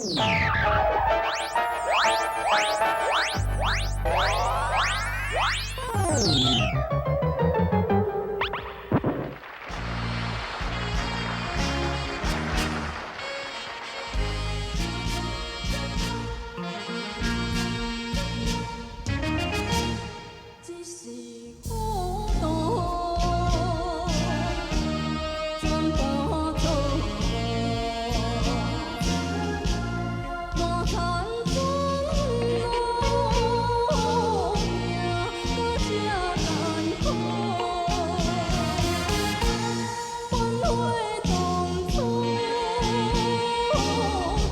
一时糊涂，全部错误，无谈转路，命阁这艰苦。反悔当初，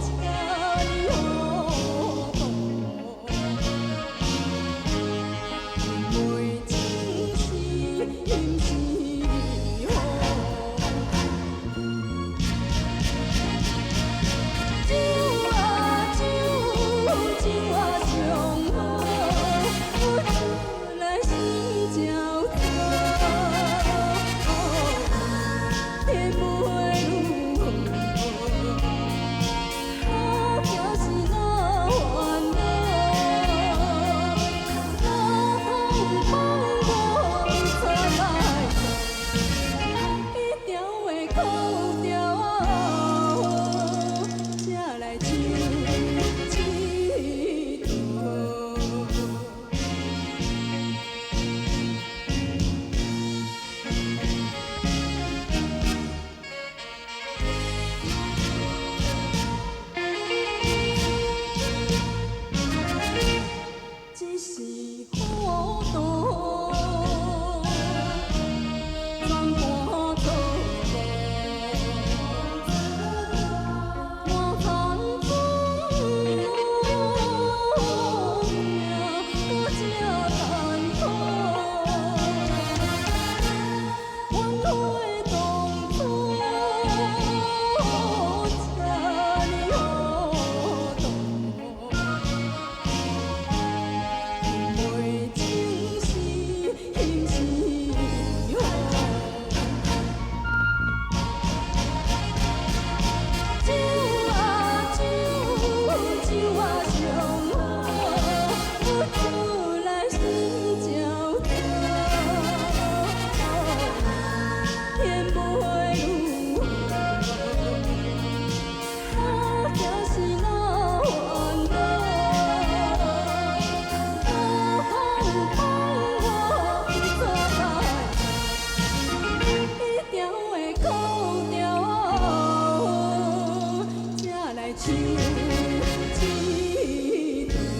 这呢糊涂。袂情是毋是雨？酒啊酒，酒啊上好，付出来心焦躁。天袂如何，好行是哪烦恼？哪通放我不再来一条的苦调，才来唱这段。一时糊涂，全盘错误，无通转路，命阁这艰苦。反悔当初，这呢糊涂。袂情是毋是雨？酒啊酒，酒啊上好，付出來心焦躁。天袂如何，好行是哪烦恼？哪通放我不再来？一条的苦调，才来唱这段。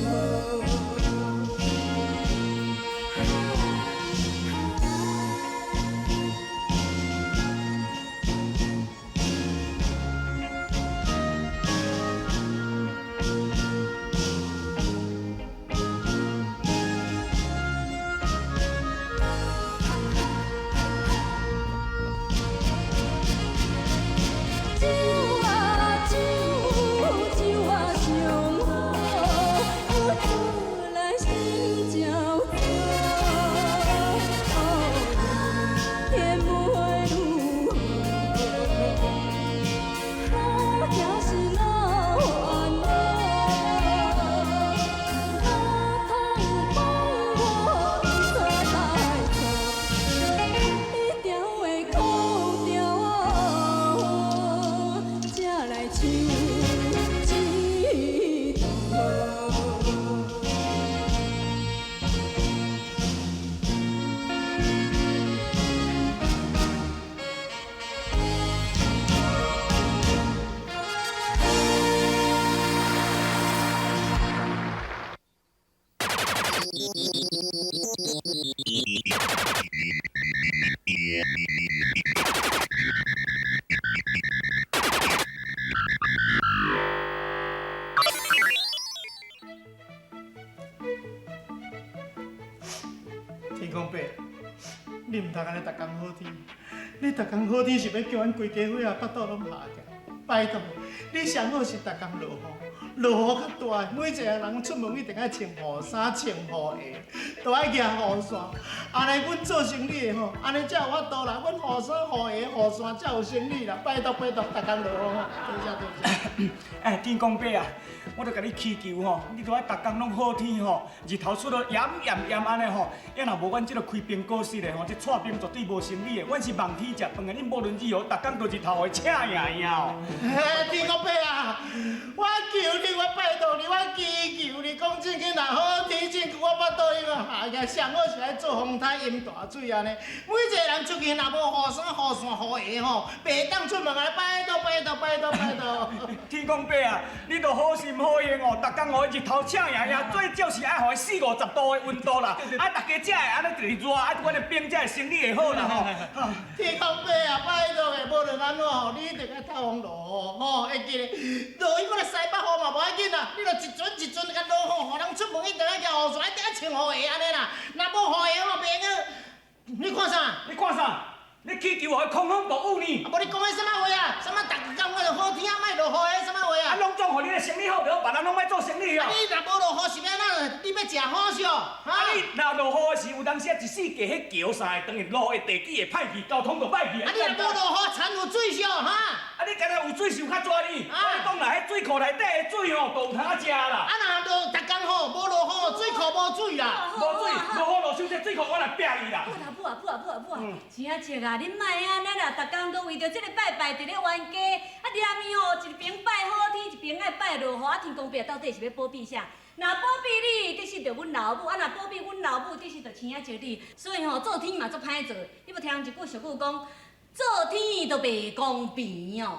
酒啊酒，酒啊上好，付出來心焦躁。天袂如何，好行是哪烦恼？哪通放我不再来错？一条的苦调，才来唱这段。天公伯，你毋通按呢逐工好天，你逐工好天是欲叫阮规家伙仔腹肚攏煜起來，拜託，你上好是逐工落雨，落雨較大，每一個人出門一定愛穿雨衫、穿雨鞋，都愛舉雨傘。按呢阮做生意的吼，按呢才有法度啦。阮雨衫、雨鞋、雨傘才有生意啦。拜託拜託，逐工落雨吼，多謝多謝。哎，天公伯啊，我著共你祈求吼，你著愛逐工攏好天吼，日頭出來炎炎炎按呢吼，啊若無阮這个開冰果室的吼，這蔡冰絕對無生意的。阮是望天食飯的，你無論如何，逐工都日頭會赤炎炎哦。嘿，天公伯啊，我求你，我拜託你，我祈求你，講正經，若好天正久，我腹肚用啊，下上好是愛做風颱淹大水按呢。每一個人出去若無雨衫、雨傘、雨鞋吼，袂當出門啊！拜託拜託拜託拜託。天公伯啊，你著好心好意哦，逐工予日頭赤炎炎，最少是愛予四五十度的溫度啦，啊，大家才會按呢直熱，啊，阮的冰才會生意會好啦吼。天公伯啊，拜託的，無論按怎吼，你一定愛透風落雨吼，會記咧。落雨過來西北風嘛無要緊啦，你著一陣一陣共落雨，予人出門一定愛舉雨傘，一定愛穿雨鞋按呢啦。若無雨鞋嘛袂用。你看啥？你看啥？你祈求予狂風暴雨呢？啊，無你講彼啥物話啊？啥物逐工我就好天啊，莫落雨的啥物話啊，啊？攏總予你的生意好，就別人攏莫做生意哦。啊，你若無落雨是欲按怎？你欲食好燒？哈？啊，你若落雨的時，有當時啊一四季彼橋啥會當會路會地基會歹去，交通就歹去。啊，你若無落雨，田有水燒哈？啊，你敢若有水受較濟呢？啊我講啦，彼水庫內底的水吼，都有通食啦。啊，若落逐工吼，無落雨，水庫無水啦。無水，落雨落傷濟，水庫我來壁伊啦。母啦母啊母啊母啊母啊！錢仔叔啊，恁莫按呢啦，逐工都為著這个拜拜佇咧冤家，啊連伊吼一邊拜好天，一邊愛拜落雨，啊天公伯到底是欲保庇啥？若保庇你，得是著阮老母；啊若保庇阮老母，得是著錢仔叔你。所以吼，做天嘛足歹做。你無聽一句俗語講，做天都袂公平哦。